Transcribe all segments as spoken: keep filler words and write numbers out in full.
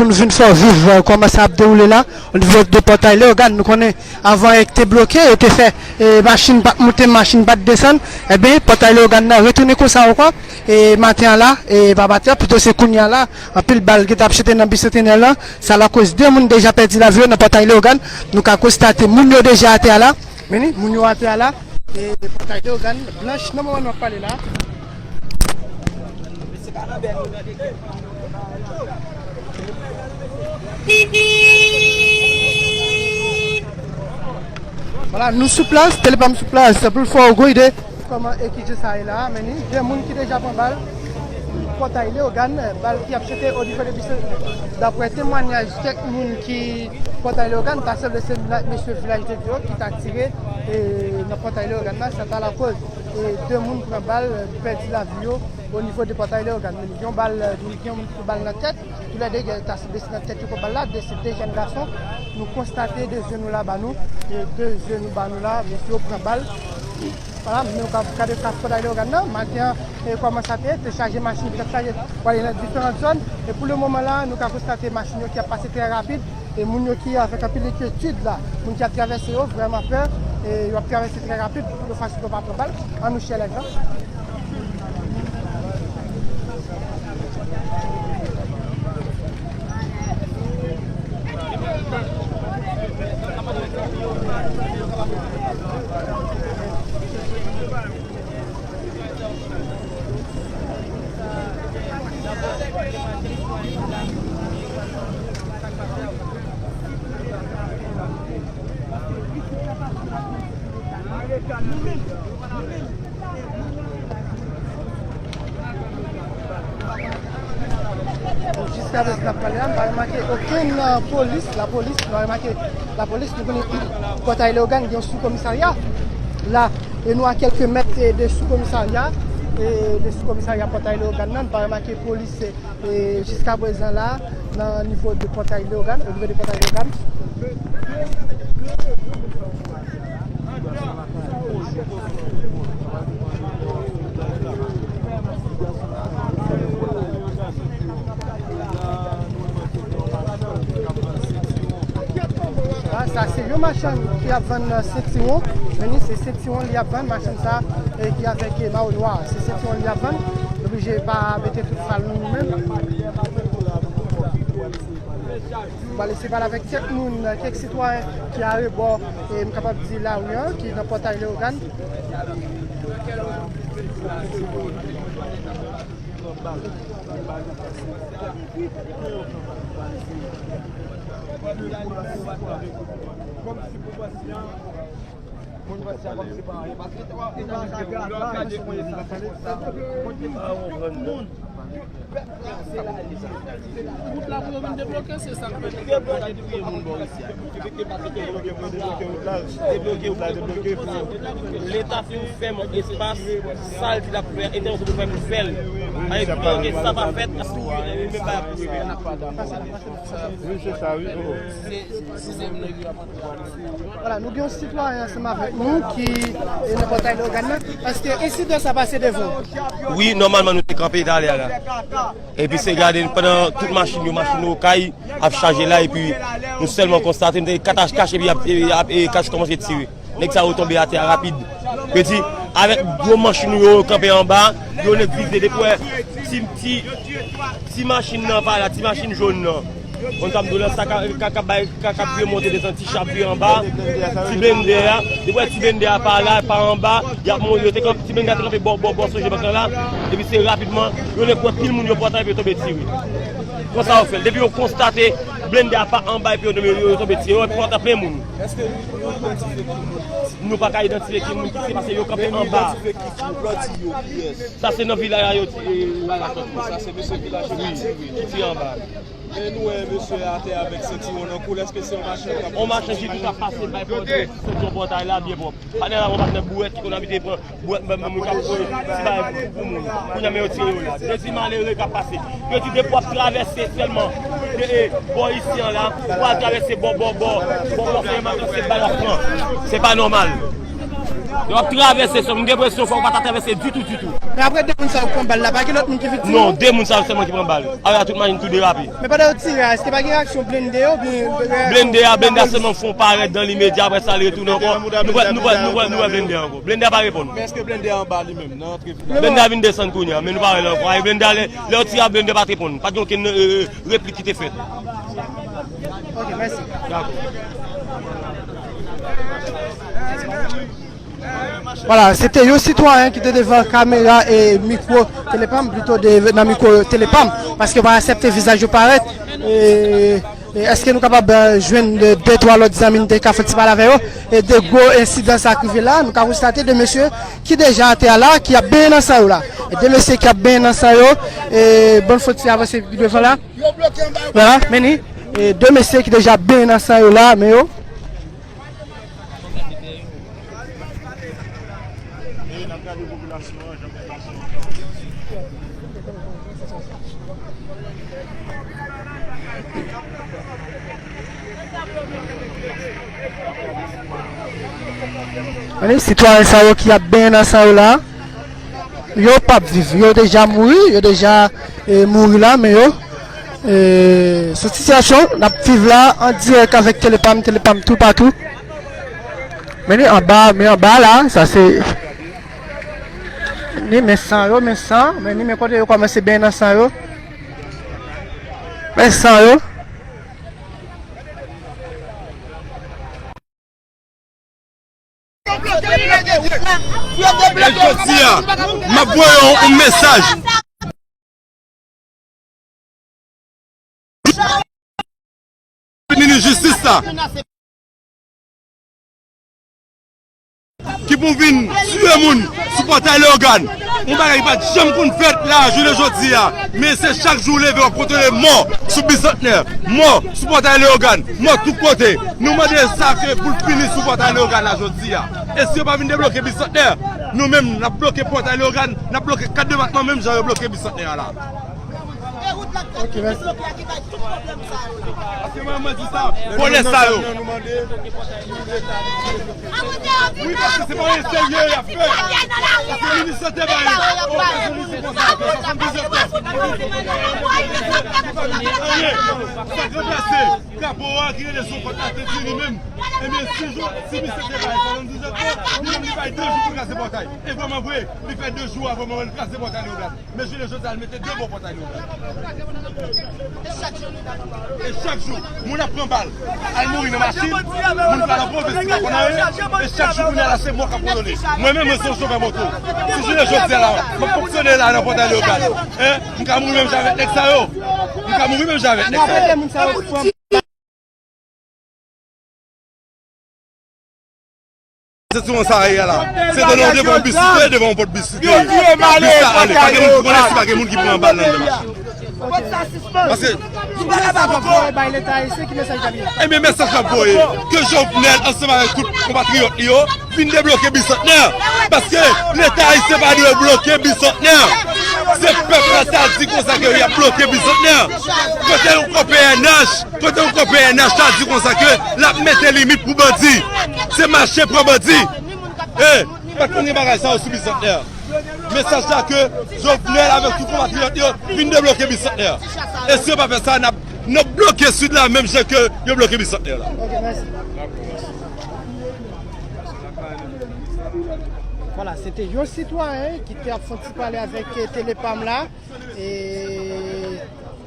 Nou vin fè w viv, eh, kòman sa ap dewoule la, o nivo de pòtay Leyogàn. Nou konnen, avan, eh, te bloke, yo te fè, eh, machin pa t moute, machin pa t desann. Ebyen, pòtay Leyogàn nan retounen konsa ankò, eh, maten an la, eh, pa maten an, pito se kounye a la, anpil bal ki t ap chante nan Bicentenaire lan. Sa lakoz de moun deja pèdi lavi yo nan pòtay Leyogàn. Nou ka konstate moun yo deja atè a la. Men ni, moun yo atè a la. E pòtay Leyogàn blanch nan moman n ap pale la. Vwala, nou sou plas, Tele Pam sou plas, pou l fè w gwo ide kòman e ki jan sa ye la, men ni de moun ki deja pran bal. Pòtay Leyogàn, bal ki ap chante o nivo de Bicentenaire. Daprè temwanyaj kèk moun ki pòtay Leyogàn, ta sanble se mesye Vilaj de Dye ki ta tire, e, nan pòtay Leyogàn nan, sa ta lakoz, e, de moun pran bal, pèdi lavi yo o nivo de pòtay Leyogàn. Men gen yon bal, gen yon moun ki pran bal nan tèt, toulède ta sanble se nan tèt yo pran bal la, de, se de jèn gason. Nou konstate de zye nou la ba nou, e, de zye nou ba nou la, mesye yo pran bal. Vwala, men w ka gade kas pòtay Leyogàn nan, maten an, e, kòman sa te ye, te chaje machin, te chaje, pou ale nan diferan zòn. E pou le moman la, nou ka konstate machin yo ki ap pase trè rapid, e moun yo ki avèk anpil enkyetid la, moun ki ap travèse yo vrèman pè, e yo ap travèse trè rapid, pou yo fasil pou yo pa pran bal. Ann nou share live la. Bon, jiskaprezan n ap pale la, m pa remake okenn, euh, polis, lapolis, m pa remake lapolis, nou konnen pòtay Leyogàn gen yon soukomisarya la, e nou a kèlke mèt, e, de soukomisarya, e, de soukomisarya pòtay Leyogàn nan, m pa remake polis, e, e, jiskaprezan la, nan nivo de pòtay Leyogàn, o nivo de pòtay Leyogàn. Sa, sa se yon machann ki ap vann, euh, sentiwon. Men li se sentiwon li ap vann, machann sa, e, ki avèk, e, mayo nwa. Se sentiwon li ap vann. Nou oblije pa mete tout fal nou, nou menm. M va lese pale avèk kèk moun, kèk sitwayen ki arebò, e m kapab di lari an, ki nan pòtay Leyogàn. Wout la pou yo vin debloke, se sa k fè nou gen moun bò isi a. Debloke wout la, debloke wout la. Leta fin fèmen espas, sa l di l ap fè, entèvansyon pou fè pou fè l. Sa pa fèt, menm bagay pou rive. Wi, se sa, wi. Vwala, nou gen yon sitwayen ansanm avèk nou ki, e, nan pòtay Leyogàn nan. Èske ensidan sa pase devan w? Wi, nòmalman nou te kanpe talè a la. Epi se gade pandan tout machin yo, machin Okay ap chaje la, epi nou sèlman konstate, nou te kat ach kach, epi ap, epi ap, e, kach kòmanse tire. Nèg sa yo tonbe atè a rapid. Yo di, avèk gwo machin yo kanpe anba, yo nèk vize depi wè ti, ti, ti machin nan pa la, ti machin jòn nan. Konn sa m di w la, sa ka, ka, ka bay, ka, ka vye monte desann ti chapye anba, ti blende a. Depi wè ti blende a pa la, pa anba, y ap monte, yo te kanpe, ti blende a te kanpe bò, bò, bò sonje bank lan la. Epi se rapidman, yo nèk wè pil moun yo pòtay epi yo tonbe tire. Konsa yo fè l. Depi yo konstate blende a pa anba epi yo tonbe, yo tonbe tire, yo pòtay plen moun. Èske nou idantifye ki moun? Nou pa ka idantifye ki moun ki tire paske yo kanpe anba. Sa se nan vilaj la yo tire bagay la sòti. Sa se mesye vilaj la ki tire. Wi, ki tire anba. Men nou wè mesye atè avèk sentiwon nan kou l, èske se yon machann k ap... On machann ki tou ap pase bay pòtay, sentiwon pòtay la byen pwòp. Patnè la, yon patnè bouwèt ki konn abitye pran bouwèt, moun k ap voye ti bagay pou moun. Kounye a men yo tire yo la. Dezi malere k ap pase. Yo di depi w ap travèse sèlman de, e, bò isi an la, w al travèse bò, bò, bò, bò, bò Senmak lan, se bal w ap pran. Se pa nòmal. Yo ap travèse, sè m, m gen enpresyon fò yo pa ta travèse ditou, ditou. Men apre de moun sa yo pran bal la, pa gen lòt moun ki viktim? Non, de moun sa yo sèlman ki pran bal. Ala tout machin tou derape. Men pandan yo tire a, èske pa gen reyaksyon blende yo, oubyen blende a, blende a sèlman fè yon parèt dan limedya, apre sa, li retounen ankò. Nou wè, nou wè, nou wè, nou wè blende a ankò. Blende a pa reponn. Men èske blende a anba li menm, nan antre vila? Blende a vin desann kounye a, men nou pa wè l ankò. Ay, blende a, lè, lè yo tire a, blende a pa t reponn. Pa t gen okenn, e, e, replik ki te fèt. Ok, mèsi. Dakò. Vwala, se te yon sitwayen ki te devan kamera e mikwo Telepam, plito de, nan mikwo Telepam, paske yo pa aksepte vizaj yo parèt. E, e èske nou kapab, e, jwenn de, de twa lòt zanmi n te ka fè ti pale avè yo? E de gwo ensidan sa k rive la, nou ka konstate de mesye ki deja atè a la, ki ap benyen nan san yo la. E de mesye ki ap benyen nan san yo, e bon, fò ti avanse pi devan la. Vwala, men ni, e de mesye ki deja benyen nan san yo la, men yo. Ane, sitwayen sa yo ki ap benyen nan san yo la, yo p ap viv. Yo deja mouri, yo deja, e, mouri la, men yo, e, se sitiyasyon n ap viv la an dirèk avèk Telepam, Telepam toupatou. Men ni anba, men anba la, sa se, ni men san yo, men san, men ni men kote yo kòmanse benyen nan san yo. Men san yo. E jodi a, m ap voye yon, yon mesaj. Minis jistis la. Ki pou vin tiye moun sou pòtay Leyogàn. Yon bagay ki pa t janm konn fèt la, jounen jodi a. Men se chak jou w leve, w ap kontwole mò sou Bisantnè. Mò sou pòtay Leyogàn. Mò tout kote. Nou mande sa ke pou l fini sou pòtay Leyogàn la jodi a. E si yo pa vin debloke Bisantnè, nou menm, n ap bloke pòtay Leyogàn, n ap bloke kat depatman menm jan yo bloke Bisantnè a la. Ok, mèsi. Vòlè sa yo. Wi, paske se pa yon serye y ap fè. Paske minis sante bay okazyon li se konsa, apre swasanndizèt tan. Anyen, sa k ranplase drapo a ki rele Zon Kòt la te di li menm. Ebyen, si jou, si minis sante bay swasanndizèt tan, li menm li bay de jou pou l kraze pòtay. E vrèman vre, li fè de jou a vrèman li kraze pòtay Leyogàn. Men jounen jodi a, l mete de bò pòtay Leyogàn. E chak jou, moun ap pran bal, al mouri nan machin, moun pral nan pwovens ki pa konn anyen, e chak jou kounye a la se mò k ap pwolone. Mwen menm, mwen se yon chofè moto. Si jounen jodi a la, m ap fonksyone la nan pòtay Leyogàn, en, m ka mouri menm jan avèk nèg sa yo. M ka mouri menm jan avèk nèg sa yo. Se sou sa a ye a la. Se devan, devan yon bis, se devan yon pòt bis li te ye. Bis la ale. Pa gen moun ki konnen si pa gen moun ki pran bal nan machin. Paske, ebyen, mesaj la voye ke Jovenel ansanm avèk tout konpatriyòt li yo vin debloke Bisantnè. Paske Leta ayisyen pa dwe bloke Bisantnè. Se pèp la ta di konsa ke y ap bloke Bisantnè. Kote yon kò P N H, kote yon kò P N H ta di konsa ke l ap mete limit pou bandi. Se mache pran bandi. E, pa t konn gen bagay sa yo sou Bisantnè. Mesaj la ke Jovenel avèk tout konpatriyòt yo vin debloke Bisantnè. E si yo pa fè sa, n ap, n ap bloke Sid la menm jan ke yo bloke Bisantnè la. Ok, mèsi. Vwala, se te yon sitwayen ki te ap fè yon ti pale avèk, eh, Telepam la. E,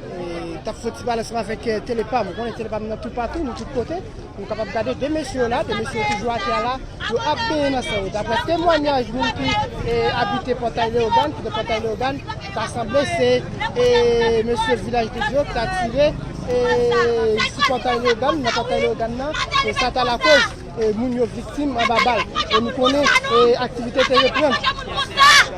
e, t ap fè yon ti pale ansanm avèk, eh, Telepam. Ou konnen Telepam nan toupatou, nou tout kote. Nou kapab gade de mesye yo la, de mesye yo toujou atè a la, yo ap benyen nan san yo. Daprè temwanyaj moun ki, eh, abite Pòtay Leyogàn, ki nan Pòtay Leyogàn, ta sanble se, eh, mesye Vilaj de Dye ki ta tire, eh, sou Pòtay Leyogàn, nan Pòtay Leyogàn nan, e sa ta lakoz, eh, moun yo viktim anba bal. E nou konnen, eh, aktivite te reprann.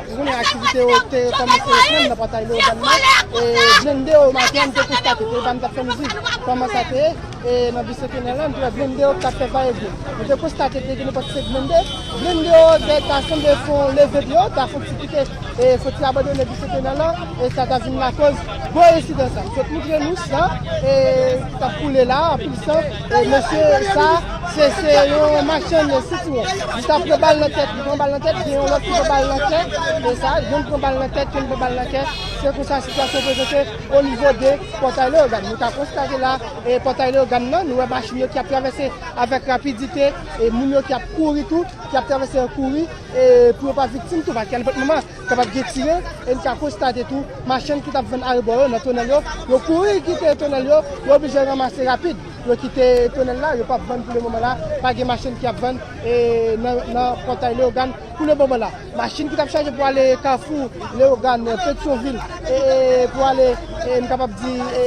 Nou konnen aktivite yo te kòmanse reprann nan Pòtay Leyogàn nan. E blende yo maten an, nou te konstate, Telepam t ap fè nou viv kòman sa te ye. E nan bisentenè la, nou te wè blende yo k t ap fè vayebyen. Nou te konstate te gen nenpòt senk blende. Blende yo te ta sanble fè yon leve deyò, ta fè yon ti kite, e fè yon ti abandone bisentenè la, e sa ta vin lakòz gwo ensidan sa. M sot moutre nou sa, e ki t ap koule la, anpil san. E mesye sa, se, se yon machann sitiwon. Li t ap pran bal nan tèt, li pran bal nan tèt, gen yon lòt ki pran bal nan kè. E sa, youn pran bal nan tèt, youn pran bal nan kè. Se konsa sitiyasyon prezante o nivo de Pòtay Leyogàn. Nou ka konstate la, e Pòtay Leyogàn nan, nou wè machin yo ki ap travèse avèk rapidite, e moun yo ki ap kouri tou, ki ap travèse an kouri, e pou yo pa viktim tou, paske a nenpòt moman, kapab gen tire, e n ka konstate tou, machann ki t ap vann arebò yo, nan tonèl yo, yo kouri kite tonèl yo, yo oblije ranmase rapid, yo kite tonèl la, yo p ap vann pou le moman la, pa gen machann ki ap vann, e nan, nan Pòtay Leyogàn, pou le moman la. Machin ki t ap chaje pou ale Kafou, Leyogàn, Petyonvil, e, e pou ale, e, m kapab di, e,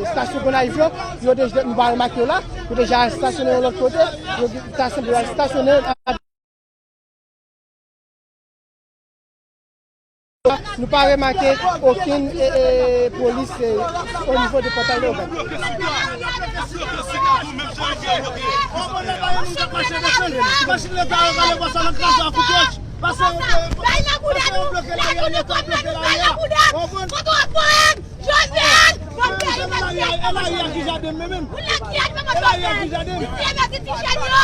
estasyon Gonayiv yo, yo deja, nou pa remake yo la, yo deja estasyone yon lòt kote, yo ta sanble al estasyone. Nou pa remake okenn, e, e, polis, e, o nivo de Pòtay Leyogàn. Machin leta yo pale konsa nan kraze a kout wòch. Pase yon bloke lari a, leta bloke lari a. Konprann? Konprann? Jovenel! Konprann? E lari a ki jaden mwen menm. Moun nan ki yè, mwen konprann. Misye mèt ti jèn yo.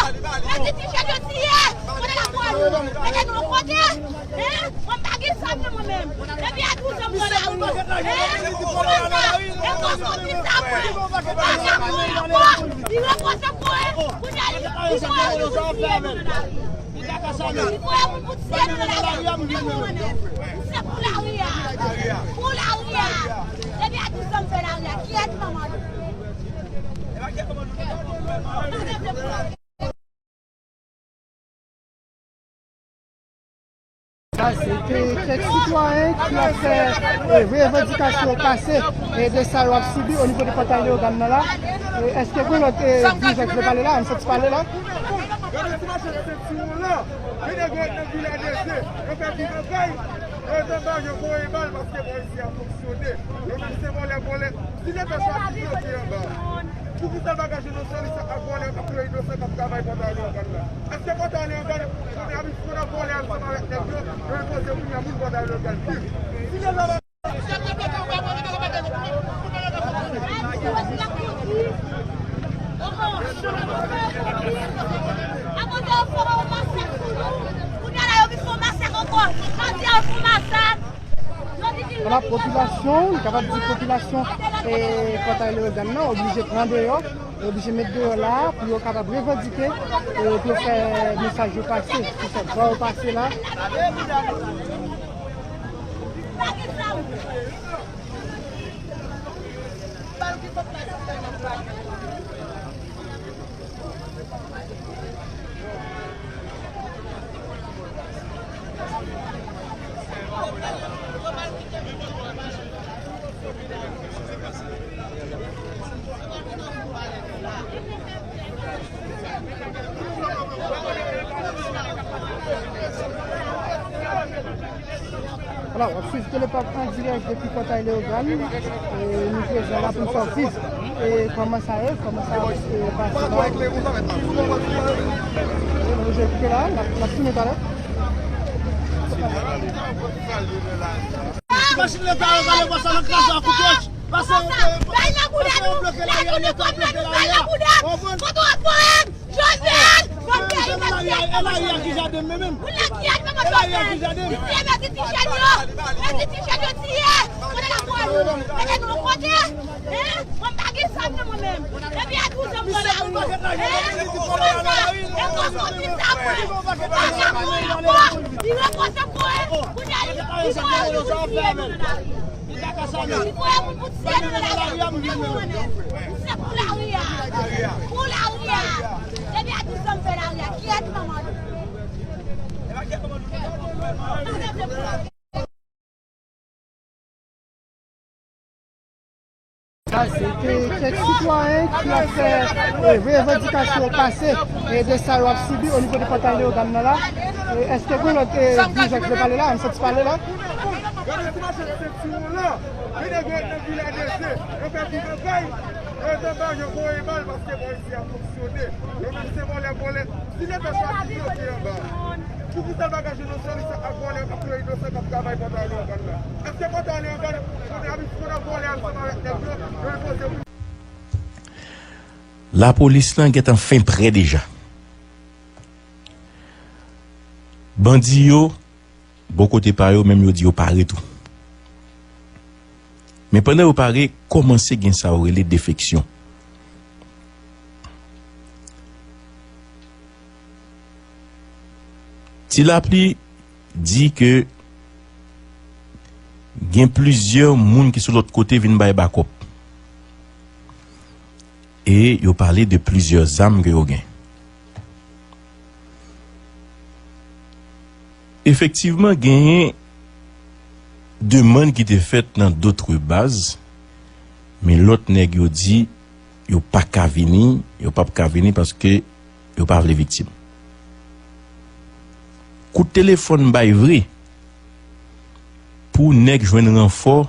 Mèt ti jèn yo tiye. Kote la pwòl yo? Mete nou yon kote. Hein? Mwen pa gen zam nan mwen menm. Depi a douz an m pran lari. Hein? Konsa, e konsa ki sa mwen. Konsa mwen ankò. Li repoze mwen. Kounye a li, li pran yon moun nan lari. Li voye moun pou tiye nou nan lari a, pou nou konnen. Se pou lari a. Pou lari a. Depi a douz an m fè lari a. Kiyès manman nou? Sa se te kèk sitwayen ki ap fè, e, revandikasyon yo pase, e, de sa yo ap sibi o nivo de Pòtay Leyogàn nan la. E, èske gen lòt, e, dirijan ki vle pale la? Ann soti pale la. Gade ti machann sentiwon la. Gen nèg yo ret nan vil a de ze. Yo fè vin an kay. Yo ret anba, yo voye bal paske bò isi a fonksyone. Yo menm se vòlè, vòlè. Si leta sòti yo te anba, poukisa l pa ka jwenn yon sòlisyon ak vòlè k ap touye inosan k ap travay Pòtay Leyogàn la? Èske Pòtay Leyogàn konnen abitid fò n ap vòlè ansanm avèk nèg yo, yo enpoze kounye a moun Pòtay Leyogàn viv? Si leta pa Ala popilasyon, nou kapab di popilasyon, e, Pòtay Leyogàn nan oblije pran deyò, oblije met deyò la pou yo kapab revandike, e, pou yo fè mesaj yo pase, pou fè vwa yo pase la. Ala, w ap swiv Telepòk an dirèk depi Pòtay Leyogàn. E, nou prezan la pou n fè w viv, e, kòman sa ye, kòman sa ap, e, pase la. E, nou je kite la, n ap, n ap tounen talè. Machin leta yo pale konsa nan kraze a kout wòch. Pase yon bloke lari a, leta bloke lari a. Konprann? Jovenel! Konprann? E lari a ki jaden mwen menm. E lari a ki jaden. Misye mèt ti jèn yo. Mèt ti jèn yo tiye. Kote la pwòl yo? Mete nou yon kote. Hein? Mwen pa gen zam nan mwen menm. Depi a douz an m pran lari. Hein? Konsa, e konsa ki sa mwen. Konsa mwen ankò. Li repoze mwen. Kounye a li, li voye moun pou tiye nou nan lari. Li voye moun pou tiye nou nan lari. Pou nou konnen. Se pou lari a. Pou lari a. Depi a douz an m fè lari a. Kiyès manman nou? Sa se te kèk sitwayen ki ap fè, e, revandikasyon yo pase, e, de sa yo ap sibi o nivo de Pòtay Leyogàn nan la. E, èske gen lòt, e, dirijan ki vle pale la? Ann soti pale la. Gade ti machann sentiwon la. Gen nèg yo ret nan vil a de ze. Yo fè vin an kay. Prezan bal, yo voye bal paske bò isi a fonksyone. Yo menm se vòlè, vòlè. Si Leta chwazi bloke anba, poukisa l pa ka jwenn yon sòlisyon ak vòlè ak yon inosan k ap travay pantalon an bann nan? Èske pantalon an bann, kote abit kote vòlè ansanm avèk nèg yo, yo enpoze pou Lapolis lan gentan fen prè deja. Bandi yo, bò kote pa yo, menm yo di yo pare tou. Men pandan yo pare, kòmanse gen sa yo rele defeksyon. Ti Lapli di ke gen plizyè moun ki sou lòt kote vin bay bakòp. E yo pale de plizyè zam ke yo gen. Efektivman, genyen demann ki te fèt nan dotre baz, men lòt nèg yo di yo pa ka vini, yo p ap ka vini paske yo pa vle viktim. Kout telefòn bay vre pou nèg jwenn ranfò,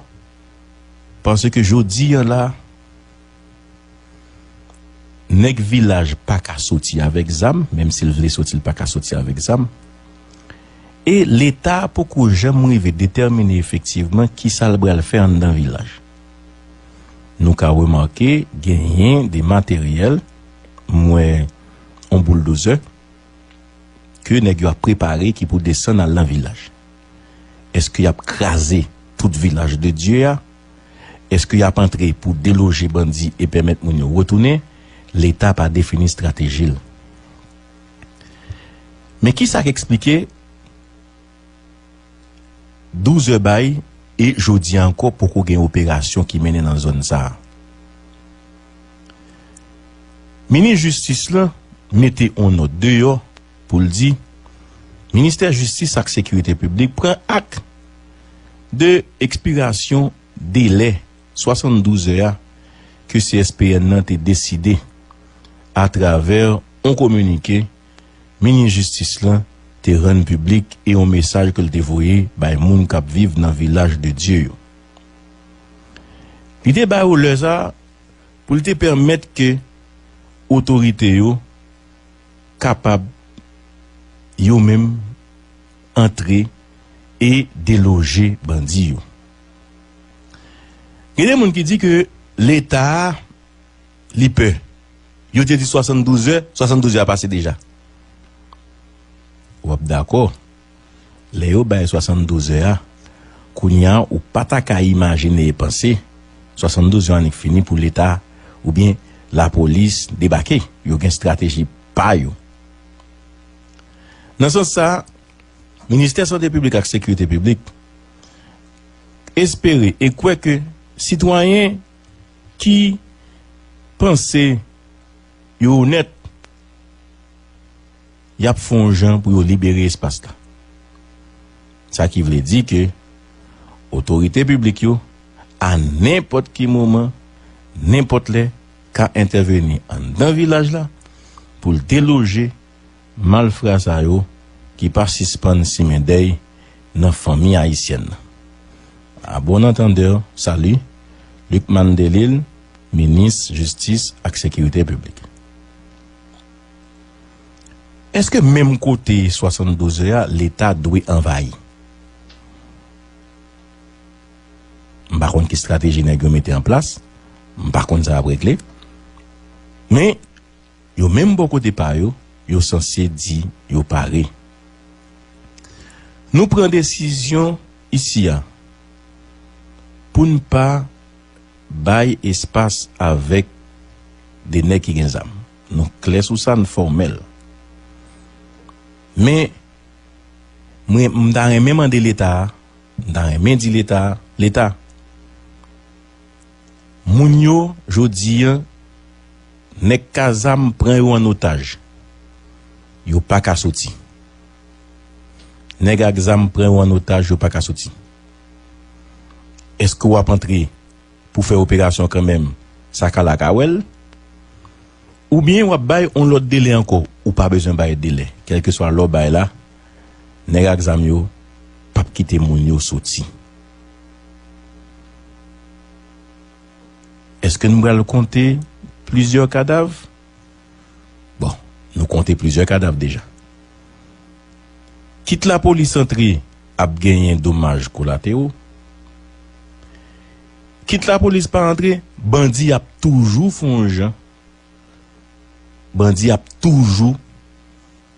paske jodi a la, nèg vilaj pa ka soti avèk zam, menm si l vle soti, l pa ka soti avèk zam. E Leta poko janm rive detèmine efektivman kisa l pral fè anndan vilaj. Nou ka remake genyen de materyèl, m wè yon bouldozè, ke nèg yo ap prepare ki pou desann al nan vilaj. Èske y ap kraze tout vilaj de Dye a? Èske y ap antre pou deloje bandi e pèmèt moun yo retounen? Leta pa defini estrateji l. Men kisa k eksplike douz è bay e jodi a ankò poko gen operasyon ki mennen nan zòn sa a? Minis jistis lan mete yon nòt deyò pou l di, Ministè Jistis ak Sekirite Piblik pran ak de ekspirasyon delè swasanndouz è a ke C S P N nan te deside atravè yon kominike minis jistis lan te rann piblik e yon mesaj ke l te voye bay moun k ap viv nan Vilaj de Dye yo. Li te ba yo lè sa a pou l te pèmèt ke otorite yo kapab yo menm antre e deloje bandi yo. Gen de moun ki di ke Leta a, li pè. Yo te di swasanndouz è, swasanndouz è a pase deja. W ap dakò. Lè yo bay swasanndouz è a, kounye a, ou pa ta ka imajine e panse, swasanndouz è annik fini pou Leta oubyen lapolis debake. Yo gen estrateji pa yo. Nan sans sa a, Ministè Sante Piblik ak Sekirite Piblik espere e kwè ke sitwayen ki panse yo onèt, y ap fè yon jan pou yo libere espas la. Sa ki vle di ke otorite piblik yo, a nenpòt ki moman, nenpòt lè, ka entèveni anndan vilaj la pou l deloje malfra sa yo ki pa sispann simen dèy nan fanmi ayisyèn nan. A bon antandè, sali, Lucmane Delille, minis jistis ak sekirite piblik. Èske menm kote swasanndouz è a, Leta dwe anvayi? M pa konn ki estrateji nèg yo mete an plas, m pa konn sa y ap regle, men yo menm bò kote pa yo, yo sanse di yo pare. Nou pran desizyon isi a pou n pa bay espas avèk de nèg ki gen zam. Nou klè sou sa, n fòmèl. Men, mwen, m ta renmen mande Leta a, m ta renmen di Leta a, Leta, moun yo, jodi a, nèg ka zam pran yo an otaj. Yo pa ka soti. Nèg ak zam pran yo an otaj, yo pa ka soti. Èske w ap antre pou fè operasyon kanmenm, sa ka la ka wè l? Oubyen w ap bay yon lòt delè ankò, ou pa bezwen bay delè. Kèlkeswa lè w bay la, nèg ak zam yo p ap kite moun yo soti. Èske n pral konte plizyè kadav? Bon, nou konte plizyè kadav deja. Kit lapolis antre, ap genyen domaj kolatero. Kit lapolis pa antre, bandi ap toujou fè yon jan. Bandi ap toujou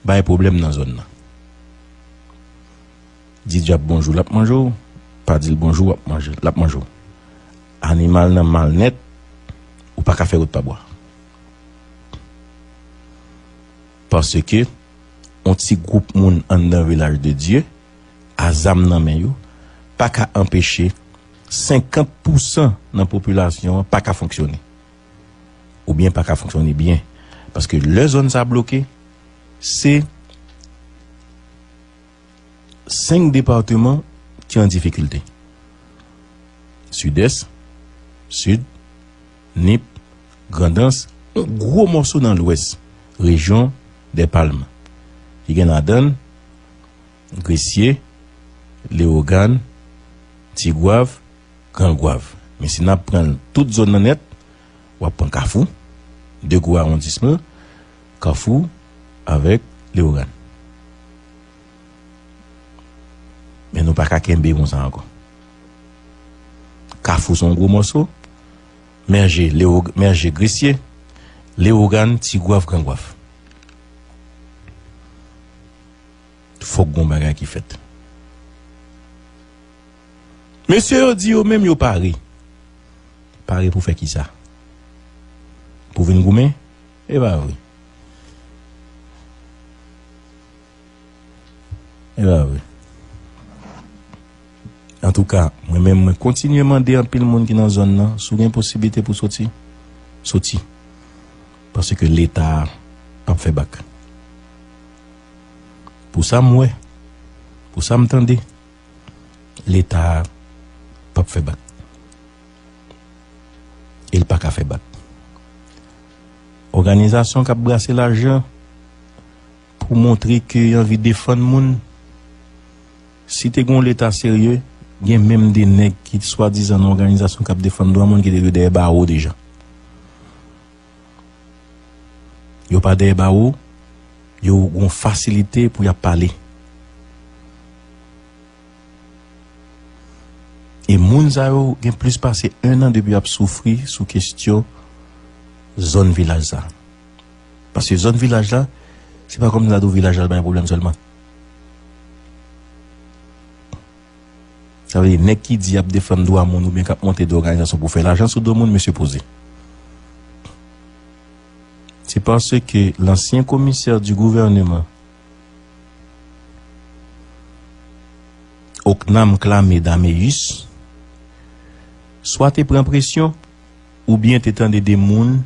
bay pwoblèm nan zòn nan. Di dyab bonjou, l ap manje w. Pa di l bonjou, w ap manje, l ap manje w. Animal nan mal nèt, ou pa ka fè wout pa bwa. Paske yon ti gwoup moun anndan Vilaj de Dye, a zam nan men yo, pa ka anpeche senkant pousan nan popilasyon an pa ka fonksyone. Oubyen pa ka fonksyone byen. Paske lè zòn sa bloke, se senk depatman ki an difikilte. Sidès, Sid, Nip, Grandans, yon gwo mòso nan Lwès, rejyon dè Palm, ki gen ladan l Gresye, Lewogàn, Tigwav, Grangwav. Men si n ap pran tout zòn nan nèt, w ap pran Kafou, de gwo awondisman, Kafou avèk Lewogàn. Men nou pa ka kenbe konsa ankò. Kafou se yon gwo mòso, mèje, Lewo-, mèje Gresye, Lewogàn, Tigwav, Grangwav. Fòk gon bagay ki fèt. Mesye yo di yo menm yo pare. Pare pou fè kisa? Pou vin goumen? E pa vre. E pa vre. Antouka, mwen menm, mwen kontinye mande anpil moun ki nan zòn nan, si w gen posiblite pou soti, soti. Paske Leta p ap fè bak. Pou sa m wè, pou sa m tande, Leta p ap fè bak. E l pa ka fè bak. Òganizasyon k ap brase lajan pou montre ke y anvi defann moun. Si te gen yon Leta serye, gen menm de nèg ki swadizan nan òganizasyon k ap defann dwa moun ki te dwe dèyè bawo deja. Yo pa dèyè bawo, yo gen yon fasilite pou y ap pale. E moun sa yo gen plis pase en an depi y ap soufri sou kesyon zòn vilaj sa. Paske zòn vilaj la, se pa kòm si ta di w vilaj la bay pwoblèm sèlman. Sa vle di, nèg ki di y ap defann dwa moun oubyen k ap monte de òganizasyon pou fè lajan sou do moun, mesye poze. Se paske lansyen komisè di gouvèneman Ocnam Clamé Daméus, swa te pran presyon, oubyen te tande de moun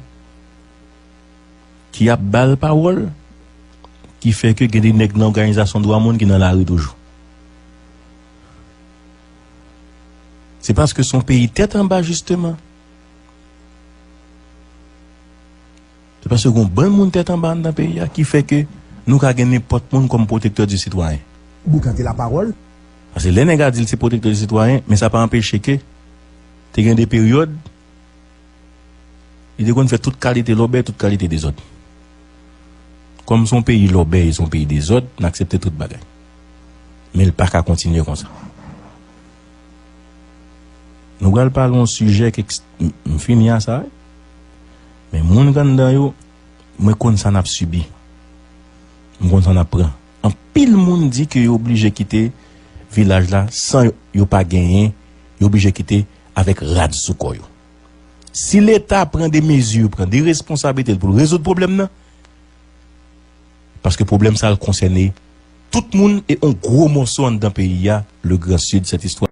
ki ap ba l pawòl, ki fè ke gen de nèg nan òganizasyon dwa moun ki nan lari toujou. Se paske se yon peyi tèt anba, jisteman. Se paske gen yon bann moun tèt anba anndan peyi a ki fè ke nou ka gen nenpòt moun kòm pwotektè di sitwayen. Boukante lapawòl. Paske lè nèg a di l se pwotektè di sitwayen, men sa pa anpeche ke te gen de peryòd, li te konn fè tout kalite lòbèy, tout kalite dezòd. Kòm se yon peyi lòbèy, se yon peyi dezòd, n aksepte tout bagay. Men l pa ka kontinye konsa. Nou pral pale yon sijè ki eks-, m, m fini a sa, wi. Men moun k anndan yo, mwen konn sa n ap sibi. M konn sa n ap pran. Anpil moun di ke yo oblije kite vilaj la san yo, yo pa genyen, yo oblije kite avèk rad sou kò yo. Si Leta pran de mezi, pran de responsablite l pou l rezoud pwoblèm nan, paske pwoblèm sa a konsène tout moun e yon gwo mòso anndan peyi a, le Grand Sud, cette histoire.